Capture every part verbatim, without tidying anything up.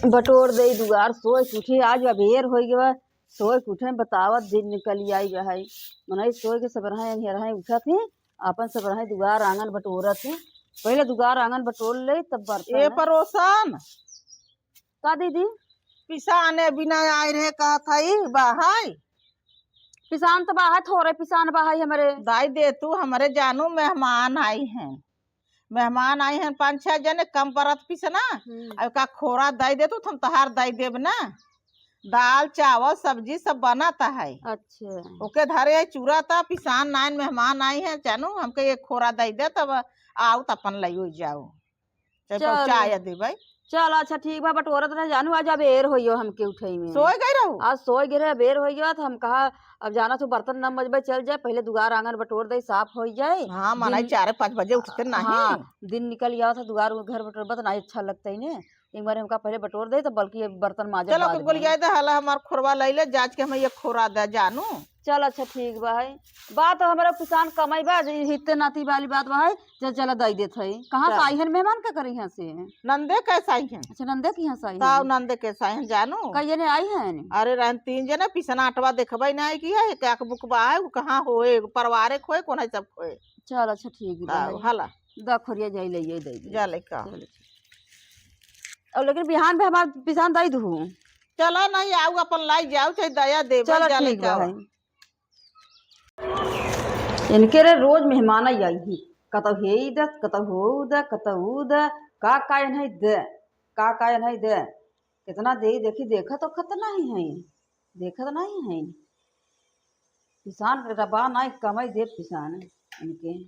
बटोर देई दुआर, सोए के उठी, आज अबेर होइ गवा, सोए के उठे में बतावत दिन निकल आई बा है। मनई सोए के सबरहे अनिहरहे उठत ही, आपन सबरहे दुआर आंगन बटोरत ही। पहिले दुआर आंगन बटोर ले, तब बर्तन। ए परोसन। का दीदी? पिसाने बिना आए रहे, कहत हई, बा है? पिसान तो बा है, थोड़े पिसान बा है हमरे। दाई दे तू, हमरे जानू मेहमान आई हैं। मेहमान आई हैं पाँच छह जने, कम परत पिसना। हम्म। अब का खोरा दाई दे तू, हम तोहार दाई देब ना। दाल, चावल, सब्जी सब बनत है। अच्छा। ओके धरे है चूरा ता, पिसान नाइन मेहमान आई हैं, जानू, हमके एक खोरा दाई दे, तब आओ त अपन लइयो जाओ। चाहे चलो। पहुँचाए देबै। चल, अच्छा, ठीक बा, बटोरत रह जानू, आज अबेर होइयो हमके उठई में। सोए गए रहू? आज सोए गए रहे, अबेर होइयो, त हम कहा, अब जाना तू बर्तन न मजबै, चल जाए, पहिले दुआर आंगन बटोर दे, साफ होइ जाए। हाँ, मनई दिन चार पाँच बजे उठते नहीं। हाँ, दिन निकल जाओ तो दुआर घर बटोरबा त नहीं अच्छा लगता ही ने। एक बार हमका पहिले बटोर दे, तो बल्कि ये बर्तन माजब चलो, बाद ओके में। गोलियाए दे, हाला हमार खोरवा लइले, जांच के हमें ये खोरा दे जानू। चल, अच्छा, ठीक बा है। बात तो हमारा पिसान कमाई बा, जे हिते नाती वाली बात बा है, चल, चला दई देत है। कहाँ से चल। आई हन मेहमान, का करी यहाँ से? नंदे कैसे आई हैं? अच्छा, नंदे के यहाँ से आई ताऊ हन। नंदे कैसे आई हैं जानू? कई जने आई हन? अरे, रहन तीन जने, पिसना अटवा देखबै नहीं कि है, क्या के बुकवा है, वो कहाँ होए, परिवारे खोए, कौन है सब खोए। चल, अच्छा, ठीक बा ताऊ, है। हाला। दा खोरिया जाई ले, ये दे दे। जा ले का। चल, अच्छा। और लेकिन बिहान पे हमार पिसान दई दू। चला नहीं, आऊ अपन लाई जाऊ, चाहे दया देबे, चलो, जा ले ठीक बा का। है। इनके रे रोज मेहमान आई आई ही, कतौ हे ई द, कतौ हो उ द, कतौ उ द, का का इन्हें द, का का इन्हें द, कितना दे देखी, देखत तो खत नहीं है, देखत नहीं है। पिसान के रबा नहीं, कमाई दे पिसान इनके।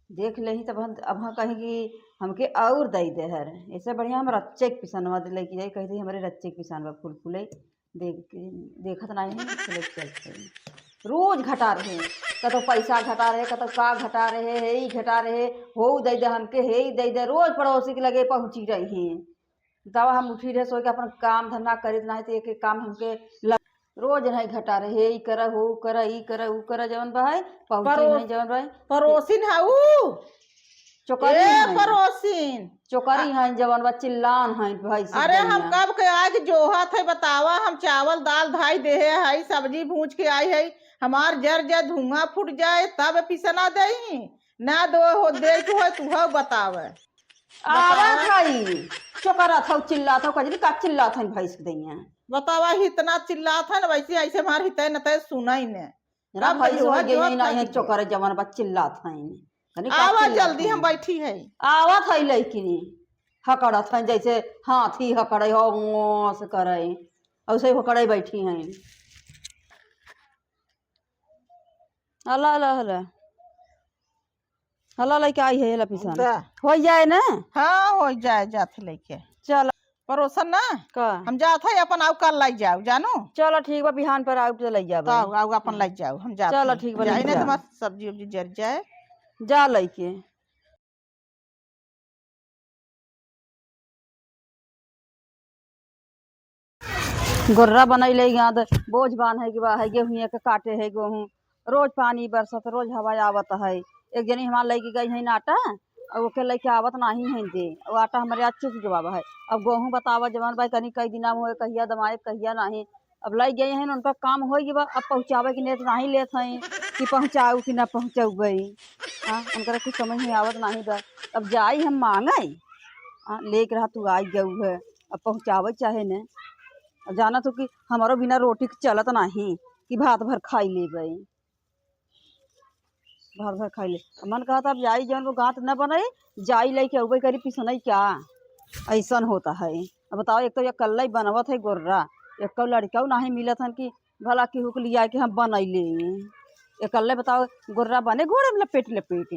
देख लेही तब हम, अब हम कहीं कि हमके और दई दे हर। ऐसे बढ़िया हम रच्चे के पिसनवा दे लेके जाई, कह दे हमरे रच्चे के पिसनवा फूल फूले। देख के, देखत नाही है, चले चलते। रोज घटा रहे, कतौ पैसा घटा रहे, कतौ का घटा रहे, हे ई घटा रहे, हो दई दे हमके, हे ई दई दे, रोज पड़ोसी के लगे पहुँची रही हैं। तब हम उठी रहे सोए के अपन काम धंधा करित नाही तो एक एक काम हमके ल-, रोज नहीं घटा रहे, ई करा, हो करा, ई करा, ऊ करा, जवन बा है, पहुँची परो-, नहीं जवन बा है। परोसिन है ऊ। चोकरी ए हैं। परोसिन। चोकरी आ- हैं, जवन बा चिल्लान हैं भैंस अरे हम गइया। कब के आग जोहत है बतावा, हम चावल दाल धाई देहे है, सब्जी भूज के आई है, हमार जर जर धुआं फूट जाए तब पिसना देही। ना दो हो, दे तू है, तू हो बतावे। आवत बतावा। हई, चोकरत हौ, चिल्लात हौ, कजरी का चिल्लात हई भैंस के दैया। बतावा, इतना चिल्लात है ना, वैसे ऐसे मार हिते न ते सुनाई ने। ना कब भैंस तक हो होगा गई, जोत ना कर है दी? चोकर जवन बा चिल्लात हई। कनी का आवा चिल्लात जल्दी, हम हई? बैठी है। आवत हई लइकिनी, हकड़त हई जैसे हाथी हकड़े हो, ओस करे, ऐसे हकड़े बैठी हई। हला, हला, हला। हला लइके आई है, हला पिसान। दा। होइ जाए ना? हाँ, होइ जाए, जात है लइके। चल। परोसन ना? का? हम जात है, अपन आउ कल लाई जाओ, जानू? चलो, ठीक बा, बिहान पर आउ तो लाई जाबे। तो आउ, आउ अपन लाई जाओ, हम जात चलो, है। ठीक बा, जाए लेके ना, जा। तुम्हार सब्जी उब्जी जर जाए। जा लइके। गोर्रा बनैले गाँद, बोझ बान्हे के बा, है गेहूँ के काटे है गेहूँ। रोज पानी बरसत, रोज हवा आवत है। एक जनी हमार लइके गई है आटा, और ओके लइके आवत नाही है दे, और आटा हमरे आज चुक गवा है। अब गेहूँ बतावा जवन भाई कनी कई दिना में होए, कहिया दमाए, कहिया नाही। अब लइ गए हैं, उनका काम होइ गवा, अब पहुँचावे के नेत नाही लेत हैं कि पहुँचाऊ कि ना पहुँचउबे। हाँ, उनकरा कुछ समझ में आवत नाही बा। अब जाई हम मांगे, हाँ, लेके रहा तू आई गऊ है, अब पहुँचावे चाहे ने। अब जानत हो कि हमरो बिना रोटी के चलत नाही कि भात भर खाई लेबे। भात भर खाई ले। अब मन कहता अब जाई जौन वो गाँत न बनई, जाई लइके अउबे करी पिसनई क्या? ऐसन होता है। अब बताओ, एक तो ये कल्लई बनवत है गोर्रा, एक लड़का नाही मिलत हन कि भला केहू के लिया के हम बनई ले। ये कल्लई बताओ, गोर्रा बने घोड़े में लपेट लपेट।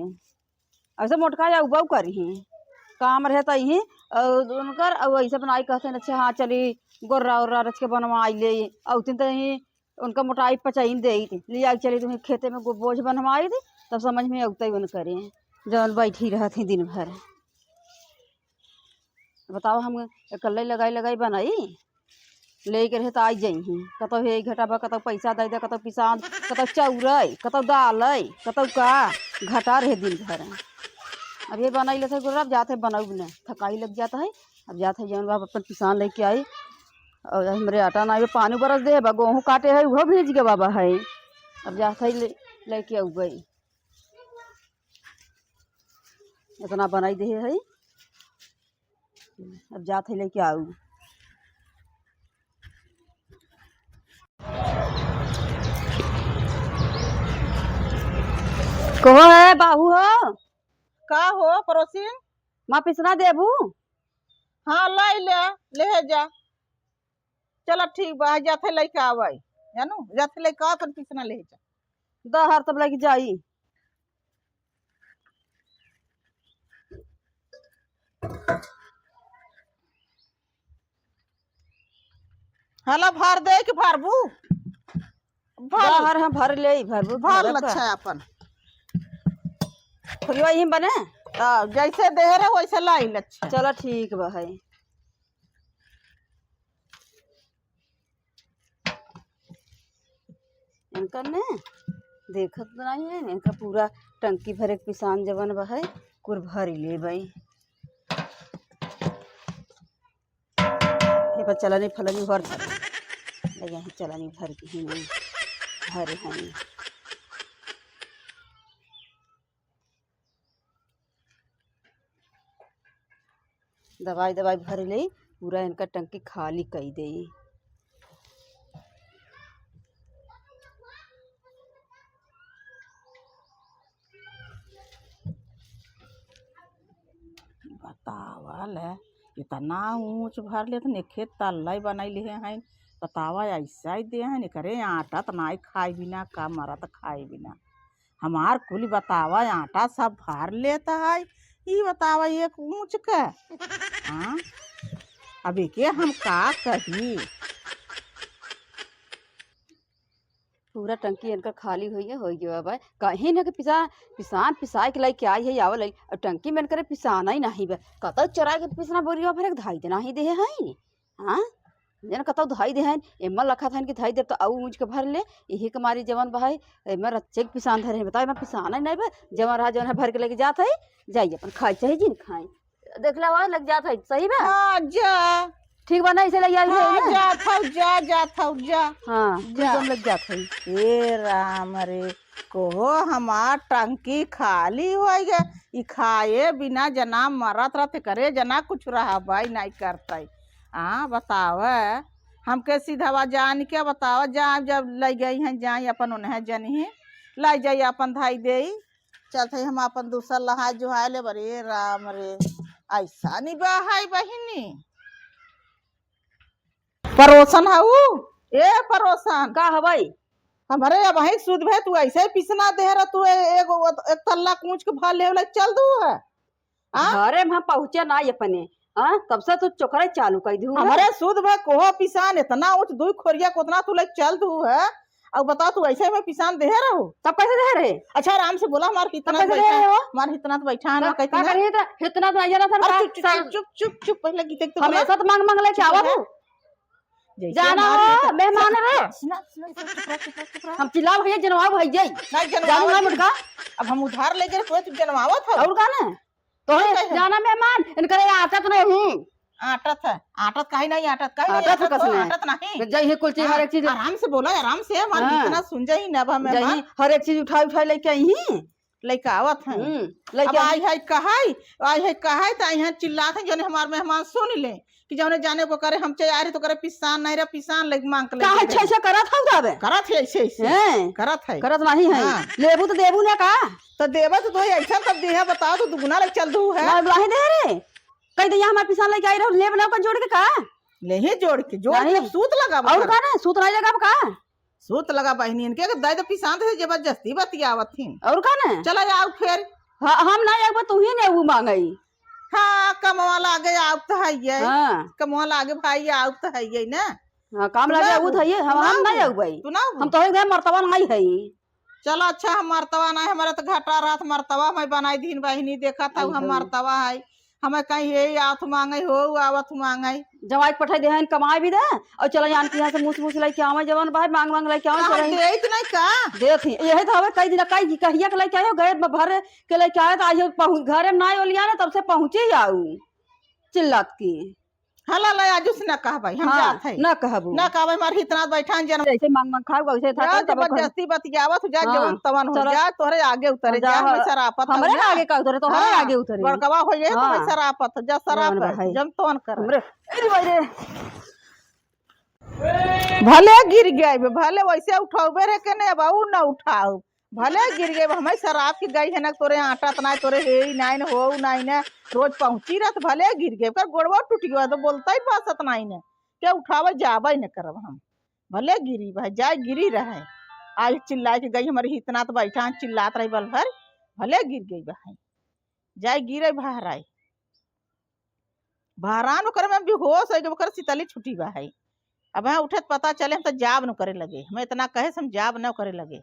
ऐसे मोटका या उबाऊ करी ही। काम रहे त ही, और उनकर, और ऐसे बनाई कहते हैं, "अच्छा, हाँ, चली, गोर्रा ओर्रा रच के बनवाई ले।" और उतनी तो ही उनका मोटाई पचाइन देइत, लिया के चली तुम्हें खेते में गो-, बोझ बनवाइत, तब समझ में अउतै उनकरे, जौन बैठी रहत ही दिन भर। बताओ, हम अकेले लगाई लगाई बनाई, लेके रहे त आई जाई ही, कतौ हे घटा बा, कतौ पैसा दे दे, कतौ पिसान, कतौ चौरई, कतौ दालई, कतौ का घटा रहे दिन भर। अब ये बनाई लेते गुर्रा, अब जाते बनऊ ने, थकाई लग जाता है। अब जाते जौन बाबा अपन पिसान लेके आई, और हमरे आटा ना, ये पानी बरस दे बा, गेहूं काटे है, वो भीज गवा बा है। अब जाते ले, लेके आऊ गई, इतना बनाई दे है। अब जात है लेके आऊ। कहो है बाबू हो? का हो पड़ोसिन? माँ पिसना देबू? हाँ, लाई ले, ले जा। चला ठीक बा, जात है लेके आवे। जानू, जात है लेके आवे, अपन पिसना ले जा। दहर तब लेके जाई। हला भर दे कि भरबू? भर। बाहर हम भर ले, भरबू, भर भरत बा। लच्छा अपन। खुजवा यही बने? हाँ, जैसे देह रहे वैसे लाई लच्छा। चला ठीक बा है। इनका ने देखत नहीं है, इनका पूरा टंकी भरे के पिसान जवन बा है, कुल भर ले बाई। ये पर चलनी फलनी भर दे। ले यहीं चलनी भर के ही नहीं, भरे हैं। दवाई, दवाई भर ले, पूरा इनका टंकी खाली कई दे। बतावा ले, इतना ऊंच भर लेत, नेखे तल्ला ही बनाई लिहे हैं। बतावा, ऐसा ही दे हैं, एकरे आटा त नाई खाए बिना, का मरत खाए बिना। हमार कुल बतावा, आटा सब भर लेत है, ई बतावा एक ऊंच के। हाँ? अब एके हम का कही? पूरा टंकी इनकर खाली होइए, होइए बा। कहीं न कि पिसा-, पिसान पिसाए के लाइके आई है, आवल है, और टंकी में इनकर पिसाना ही नहीं बा। कतौ चोराए के पिसना बोरिया भरे के धाई देना ही देहे हैं। हाँ? जन कतौ धाई देहे हैं, एमन लखत हैं कि धाई देब तो आऊ ऊंच के भर ले, यही के मारी जवन बा है, एमन रच्चे के पिसान धरे हैं। बताओ, एमन पिसाना ही नहीं बा, जवन रहा जवन है भर के लेके जात है, जाइए अपन खाए चाहे जिन खाए। देखला हुआ लग जात है, सही बा? हाँ, जा। ठीक बा ना, इसे लग जाई हाँ, है ना? जात हौ, जा, जात हौ, जा। हाँ, जा। एकदम लग जात है। ए राम रे, कहो हमार टंकी खाली होइ गए, ई खाए बिना जना मरत रहत, करे जना कुछ रहबइ नाहीं करतइ। हाँ, बतावे, हमके सीधावा जान के बतावे, जा, जब लइ गई हैं, जाई अपन उन्हें जनिही, लइ जाई अपन धाई देई। चलत हई, हम आपन दूसर लहाय जोहाय लेब। अरे राम रे, अइसा नि बा है बहिनी। परोसन हऊ? ए परोसन। का हवई? हमरे अबहीं सुध भे, तू अइसे पिसना देहे रह, तू ए-, एगो एक तल्ला कूच के भर लेवले चल दू है। आ? घरे में हम पहुँचे नाहीं अपने। हाँ, तब से तू चोकरे चालू कइ दिहू है। हमरे सुध भे कोहो पिसान एतना ऊँच दुइ खोरिया कोतना तू लइ चल दू है। अउ बताओ, तू अइसे में पिसान देहे रहू? तब कइसे देहे रहे? अच्छा, आराम से बोला, हमार हितना तब कइसे देहे रहे हो? हमार हितना तो बैठा है, का, का करिए तो हितना तो आइए ना, अरे का चुप, चुप, साल चुप, चुप, चुप, पहले गीते तो बोला। हमेशा तो मांग मांग लेके चुप आवा रहे। तू। जैसे जाना हमार हो, बेटा मेहमान रहे। सुना, सुना, सुना, चुप रह, चुप रह, चुप रह। हम चिल्लाओ भैया, जनवाओ भैया। नहीं, जनवाओ जानू ना नहीं। मुर्गा। अब हम उधार लेके रखो, तू जनवावत हो। और का ना? तो नहीं, नहीं। जाना मेहमान, इनकरे आटत नहीं। आटत है, आटत काहे नहीं, आटत काहे नहीं, आटत है आटत हो, कसने? आटत नहीं। जय ही कुल चीज, हाँ, हर एक चीज। आराम से बोला, आराम से, हमार हाँ। इतना सुन जाई ना, अब हम जय ही, हमार हर एक चीज उठाई, उठाई लेके आई ही। लेके आवत हैं। हम्म, लेके अब आई। आई है कहाई, आई है कहाई, तो आई है चिल्लात हैं, जौने हमार मेहमान सुन ले कि जौने जाने को करे, हम चाहे आ रहे तो करे पिसान नहीं रहा, पिसान लेके मांग के काहे लेके छे छे करत हौ जाबे? करत है ऐसे, ऐसे। हैं? करत है। करत नहीं है। हाँ। लेबू तो देबू ना का? तो देबे तो तोहे ऐसा तब दिहे, बताओ तो दुगुना लग चल दू है। ना, नहीं दे रे। कह दे, यहाँ हमार पिसान लेके आई रहो, लेब ना ओकर जोड़ के का? नहीं जोड़ के, जोड़ के नहीं। सूत लगा और बता। का ना, सूत नहीं लगा का? सूत लगा बहिनी, इनके के दे दे पिसान से जबरदस्ती बतियावत हिन। और का ना? चला जाओ फिर। हाँ, हम ना एक बार तू ही ने वो मांगई। हाँ, कमवा लागे आउब त हइये। हाँ। कमवा लागे भाई आउब त हइये ना। हाँ, काम तू लागे ना आउब त हइये। हम, तू ना हम ना आउब। आउब भाई। तू ना आउब। हम तो हो गए मर्तबा नहीं है। चलो अच्छा, हम मर्तबा नहीं, हमारे तो घटा रहत मर्तबा, मैं बनाई दीन बहिनी, देखा था आई हम हो। मर्तबा है। हमें कहीं हे आवत मांगे हो, आवत मांगे। जमाई के पठाई देहन, कमाई भी दे, और चला जान के यहाँ से मूस मूस लेके आवे, जवन भाई मांग मांग लेके आवे, कहाँ चला। देत नहीं का? देत ही, यही तो हवे, कई दिन, कई कहिया के लेके आयो, गए ब-, भर के लेके आए, तो आइयो पहुँच, घरे ना ओलिया ना, तब से पहुँचे आऊ, चिल्लात की। हला ला, आजू से ना कहबै, हम हाँ, जात है। ना कहबू। ना कहबै, हमार हितना बैठा जन। जैसे मांग मांग खाऊ, वैसे था, जाओ, तब जबरदस्ती बतियावत हो, जा, हाँ, जवन तवन हो, चलो। जा, तोहरे आगे उतरे, हम जा, जा, हम सरापत हमरे हऊ ना। आगे का उतरे, तोहरे हाँ, आगे उतरे। बड़कवा हो ये, तो हाँ। सरापत हो, जा, जवन सरापत, भाई। जब तवन कर। हमरे, अरे भाई रे। भले गिर गए बे, भले वैसे उठाउबे रहे के नहीं, अब ऊ ना उठाउ। भले गिर गए बे, हमें सराप की गई है ना, तोरे आटा त नाई, तोरे हे ही नाई न, हो नाई न, रोज पहुँची रहत, भले गिर गए, कर गोड़वा टूट गया, तो बोलता ही बासत नाई न, के उठावे जावे न करब हम। भले गिरी भाई, जाए गिरी रहे, आज चिल्लाए के गई, हमारे हितना तो बैठा चिल्लात रही बल भर, भले गिर गई भाई, जाए गिरे बहराए। बहरान ओकरे में बेहोश होइ गए, ओकर सितली छुटी बा है। अब यहाँ उठे त पता चले, हम तो जाब न करे लगे, हमें इतना कहे से हम जाब न करे लगे।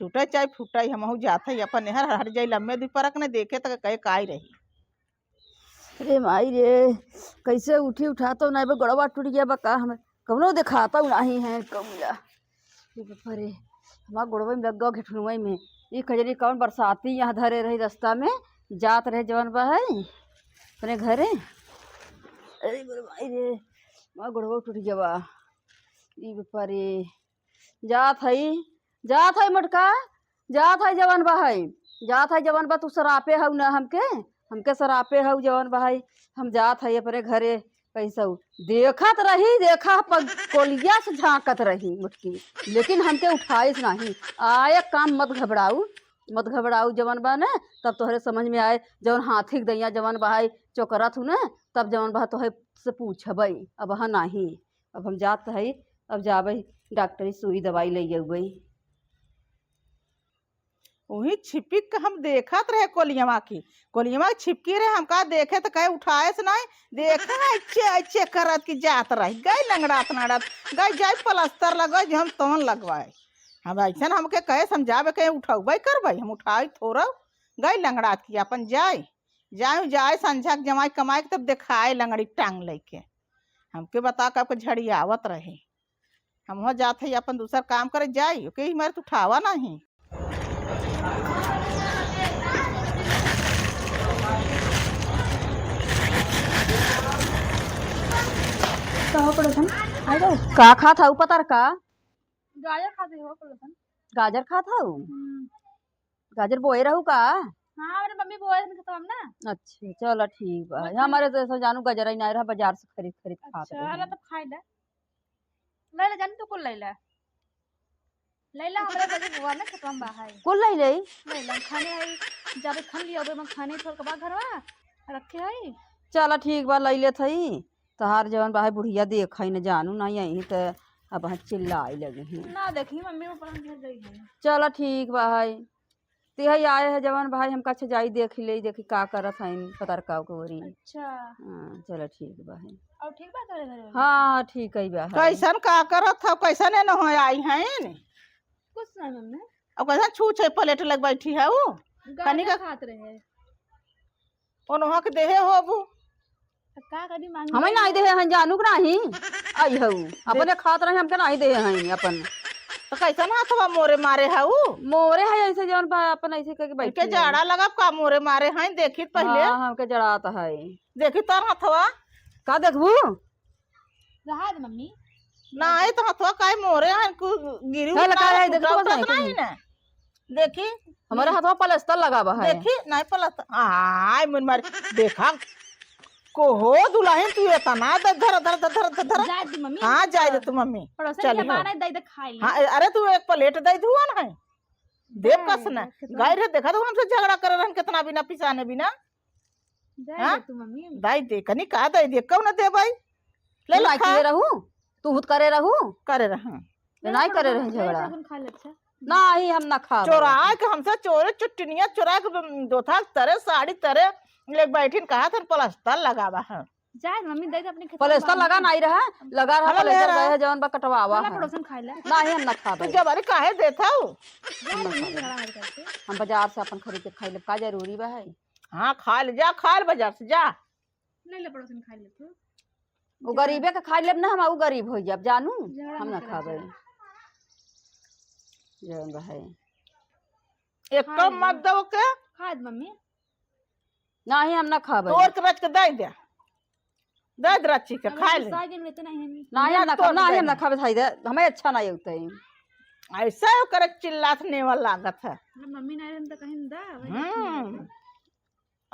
टूटे चाहे फूटे, हमहू जात है अपन नहर हट जाई, लम्बे दुई परक ने देखे तक कहे काई रही। अरे माई रे, कैसे उठी उठा तो नहीं बा, गोड़वा टूट गया बा का, हमें कौनो देखाता नहीं है कौला। ये बाप रे, हमार गोड़वा में लग गवा घिठुनवा में। ई कजरी कौन बरसाती यहाँ धरे रही रास्ता में, जात रहे जवन बा है अपने घरे। अरे मोरे भाई रे, हमार गोड़वा टूट गवा। ई बाप रे, जात हई, जात हई मोटका, जात हई जवन बा है, जात हई जवन बा, तू सरापे हऊ ना हमके, हमके सरापे हऊ जवन बा है, हम जात हई अपने घरे। कैसऊ देखत रही, देखा प-, कोलिया से झांकत रही मोटकी, लेकिन हमके उठाइस नाही। आए काम मत घबराऊ, मत घबराऊ, जवन बा न, तब तोहरे समझ में आए, जवन हाथी के दैया जवन बा है चोकरत हूँ न, तब जवन बा तोहे से पूछबई, अब हाँ नाही, अब हम जात हई, अब जाबई डॉक्टरी सुई दवाई ले अउबई। उही छिपिक के हम देखत रहे कोलियवा की, कोलियवा के छिपकी रहे, हमका देखे त कहे उठाए से नहीं, देखे ऐसे ऐसे करत की जात रही, गई लंगड़ात लंगड़ात, गई जाई प्लास्टर लगवाए, जो हम तवन लगवाए। हम ऐसन हमके कहे समझावे के उठौबे करबे, हम उठाई थोड़ा, गई लंगड़ात की अपन जाए, जाए जाए संझा के जमाई कमाए के तब देखाए लंगड़ी टांग लेके, हमके बता कब के झड़ियावत रहे। हम वहाँ जात है अपन दूसर काम करे जाई, ओके ही मारे तू उठावा नहीं। का हो पड़ोसन? आ जाओ। का खात हऊ पतर का? गाजर खात हई हो पड़ोसन। गाजर खात हऊ? हम्म। गाजर बोए रहू का? हाँ, हमरे मम्मी बोए रहन खेतवा में ना। अच्छा, चलो ठीक बा। बस हमारे तो ऐसा जानू गाजर ही ना रहा, बाजार से खरीद खरीद खात अच्छा, रहे। ला तो खाई ले। ले ले जानी तू कुल ले ले। ले ले हमरे बजे बुआ ना खेतवा में बा है। कुल ले ले? ले ले, खाने आई, जाबे खन लिया, ओबे में खाने छोड़ के बा घरवा, रखे आई। चला ठीक बा, ले लेत हई। तहार जवन बा है बुढ़िया देख है न जानू ना यही त अब चिल्लाई लगे हैं। ना देखी मम्मी ऊपर हम घर गई है। चला ठीक बा है। तिहई आए है जवन भाई, हम कच्छे जाई देखी ले, देखी का करत हईन पतरकाव के ओरी। अच्छा। हाँ, चला ठीक बा है। और ठीक बा तोरे घरे? हाँ, ठीक है बा है। कैसन का करत हऊ, कैसन एने हो आई हईन? कुछ ना मम्मी। अब कैसन छूछे प्लेट लग बैठी है वो? गाजर कनिका खात रहे। ओनहा के देहे होबू। त का करी मांगी? हमें नहीं देहे हैं जानू के नहीं। आई हऊ। अपने खात रहे हमके नहीं देहे हैं अपन। तो कैसन हथवा मोरे मारे हऊ? मोरे है ऐसे जवन बा अपन ऐसे करके बैठी इनके है। जाड़ा लगब का मोरे मारे हैं, देखी त पहले। हाँ, हमके जड़ात है। देखी तोर हथवा। का देखबू? रहा दे मम्मी। नहीं तो हथवा काहे मोरे हैं, कु-, गिरी चल, उठना का है, है, देखो टूटा तो उठत नहीं नहीं कहीं। ना। देखी। हमारे हथवा प्लास्टर लगा बा है। देखी, नहीं प्लास्टर। आय, मन मार, देखा। को हो दुल्हन, तू इतना दे, धर, धर, धर, धर, धर। जाए दे मम्मी। हाँ, जाए दे तू मम्मी। पड़ोसन चल के हो। बाना दे दे खाई ले। हाँ, अरे तू एक प्लेट दे दुआ ना है। देख जाए कस ना। दे, कितना गाय रे, देखा तो हमसे झगड़ा करे रहन कितना बिना पिसाने बिना। जाए हाँ? दे तू मम्मी। दाई दे, कनी का दाई दे, कौन दे भाई? ले तू ला नाई खा। किए रहू? तू हुत करे रहू? करे रहा। ले नहीं ला, करे रहे झगड़ा। अपन खा ले, अच्छा। नहीं, हम ना खाब। चोरा के हमसे चोरे चुटनिया चोरा के दोथा तरे साड़ी तरे ले बैठिन कहा थन प्लास्टर लगावा है। जाए मम्मी, दे दे अपने खेतवा प्लास्टर में लगा बांध। नहीं रहा, लगा रहा हला ले प्लास्टर रहा। गए है जवन बा कटवावा हला है। पड़ोसन खाए ला। नहीं, हम ना खाब। तू जबरी काहे देत हऊ? जाए मम्मी, झगड़ा मत करके। हम बाजार से अपन खरीद के खाई लेब, का जरूरी बा है? हाँ, खा ले, जा, खा ले बाजार से, जा। ले ले पड़ोसन, खा ले तू। वो जा। गरीबे के खाइ लेब ना, हम ऊ गरीब होइ जाब, जानू। झगड़ा हम मत ना करा खाबे। जा। जौन रहे। एक खाए कम मत दे। दो के। खाए दे मम्मी। नाही, हम ना खाबे। तोड़ के रच के दे दे। दे दे रची के, अब खाए हम ले। साग लेते नहीं हैं। नाही, हम ना ना, तोड़ खाबे, नाही, हम देंगे। ना खाबे, खाई दे। हमें अच्छा ना होता है। ऐसा ही ओकरे चिल्लात नेवा लागत है। अरे मम्मी नहीं रहन तो कहीं दा, वही हम्म। रखी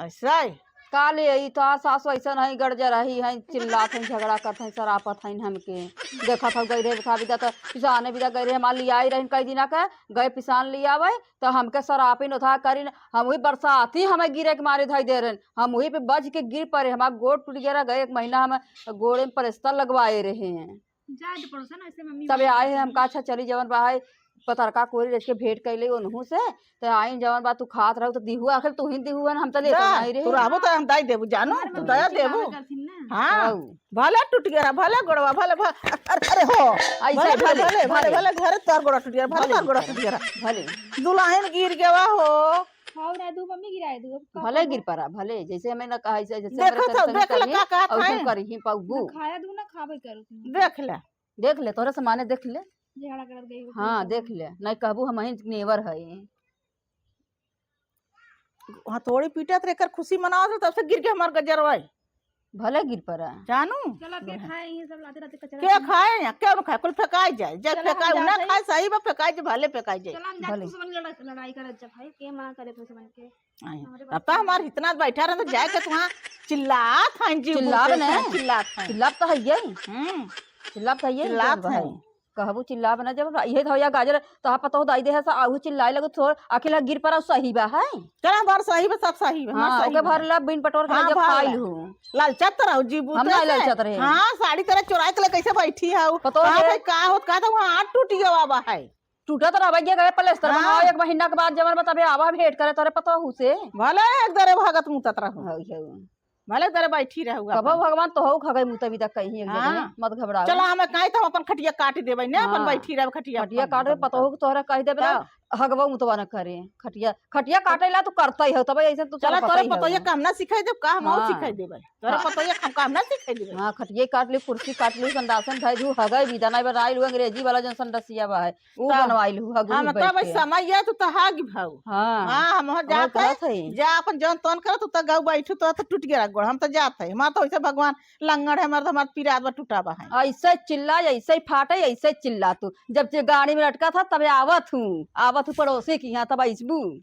है। ऐसा ही। काले ई तो आ सासु ऐसा नहीं गरजा रही है, चिल्लात हैं, झगड़ा करत हैं, सरापत हैं हमके। देखत हौ गई रहे, बिदा तो पिसाने बिदा गई रहे, हमार लियाई रही कई दिना के, गए पिसान लियावे, तो हमके सरापिन उठा करिन, हम वही बरसाती हमें गिरे के मारे धई दे रहे, हम वही पे बज के गिर पड़े, हमार गोड़ टूट गया रहा, गए एक महीना हम गोड़े में प्लास्टर लगवाए रहे हैं। जाए दे पड़ोसन, ऐसे मम्मी तबे मम्मी आए हैं, हम कहा, "अच्छा, चली जवन बा है, पतरका कोरी रच के भेंट कइले ओनहू से, त आइन जवन बा तू खात रहू, त दिहु, आखिर तू ही दिहु है ना, हम त लेत जा, नहीं रहे।" तू रहबो त हम दाई देबू, जानू, हमारे तू मम्मी दया चिल्लावे देबू। करथिन ना। हाँ, हऊ। भले टूट गया, भले गोड़वा, भले, भले, अरे, अरे हो, ऐसे भले, भले, भले, भले, भले। भले, घरे तोर गोड़ा टूट गया, भले भले तोर गोड़ा टूट गया। टूट गया। भले। दुल्हन गिर गया हो। हाँ, उड़ा दू, मम्मी गिराए दू, अब का भले करबो? गिर पड़ा, भले, जैसे हमें ना कहा, ऐसे, जैसे देखो हमारे तो, तरफ देख ले, करी, का, का और खाए? तुम करी ही पाऊ। ना खाया दू, ना खाबे करू तुम। देख ले। देख ले, तोरे सामने देख ले। झगड़ा करत गई हो हाँ, तुम। देख ले, नहीं कहबू हम ही नेवर है। हाँ, थोड़ी पीटत रहे, एकर खुशी मनावत रहे, तब से गिर के हमार गजरवा है। भले गिर पड़ा। जानू? चला के खाए, ये सब लाते रहते कचरा के में। खाए या? क्यों न खाए? कुल फेंकाई जाए। जब चला, हम फेंकाई, जात ना है। खाए, सही बा, फेंकाई जाए, भले फेंकाई जाए। चला, हम जात भले। कुछ बन के लड़ाई, लड़ाई करत जब है, के मना करे तो समझ के। आई। हमरे अब तो बात हमार इतना बैठा रहे, तो जाए के तुहाँ चिल्लात हैं, जी चिल्लाब बोलते ने। हैं, चिल्लात हैं। चिल्लाब तो है ये। हम्म। चिल्लाब तो है ये, चिल्लात जब है। हैं। कहबू चिल्लाब ना, जब ये धोया गाजर, तो आप पतोह दाई दे है, सा आहू चिल्लाए लगो, थोड़ आखिर गिर पड़ा, सही बा है। चला, हमार सही बा, सब सही बा, हमार हाँ, सही ओके बा। भर ला, बिन पटोर के हाँ, जब भर खाई ला। लू। लालचत रहू, जी हम बूते नहीं से। लालचत रहे। हाँ, साड़ी तेरे चुराए के ले कैसे बैठी है? पतोह हाँ दे। भाई, का होत, का तो वहाँ हाथ टूट गया बा है। टूटत रहबे, ये गए प्लास्टर हाँ। बनाओ, एक महीना के बाद जवन बा तबे आवा भेंट करे तोरे पतोहू से। भले एक दरे भगत मुतत रहू। हौ, हौ। भले एक दरे बैठी रहू कबो अपन। भगवान तोहू खगई मुतबी तक कहीं एक हाँ। जगह, मत घबराओ। चला, हमें काहे तो हम अपन खटिया काट देबै ने, अपन हाँ। बैठी रहब खटिया खटिया अपन काट दे, अपन पतोहू के तोहरा कह देबे ना, तब। हगबो मुतबा न करे। खटिया, खटिया काटे ला तू करता ही हो, तबे ऐसे तू चला, चला तोरे पतोहिया काम ना सिखाई देब, का हम और हाँ। सिखाई देबै। तोरे हाँ। पतोहिया काम, काम ना सिखाई देबै। हाँ, खटिया काट ली, कुर्सी काट ली, संडासन धइ दू, हगई बिदा नहीं बनाई लू, अंग्रेजी वाला जौन संडसिया बा है, ऊ तब बनवाई लू, हगू हम बैठ तब के। समय है, तू तो हग भाऊ। हाँ। हाँ, हम वहाँ वही जात है, कहत हई। जा अपन जौन तौन करत, तू तो गऊ बैठू, तो, तो टूट गया गोड़, हम तो जात है, हमार तो वैसे भगवान लंगड़ है, हमार तो हमार पिरात बा, टूटा बा है। ऐसे चिल्ला, ऐसे फाटे, ऐसे चिल्ला तू। जब जे गाड़ी में लटका था, तबे आवत हूँ, आवत हूँ पड़ोसी के यहाँ, तब अइसबू।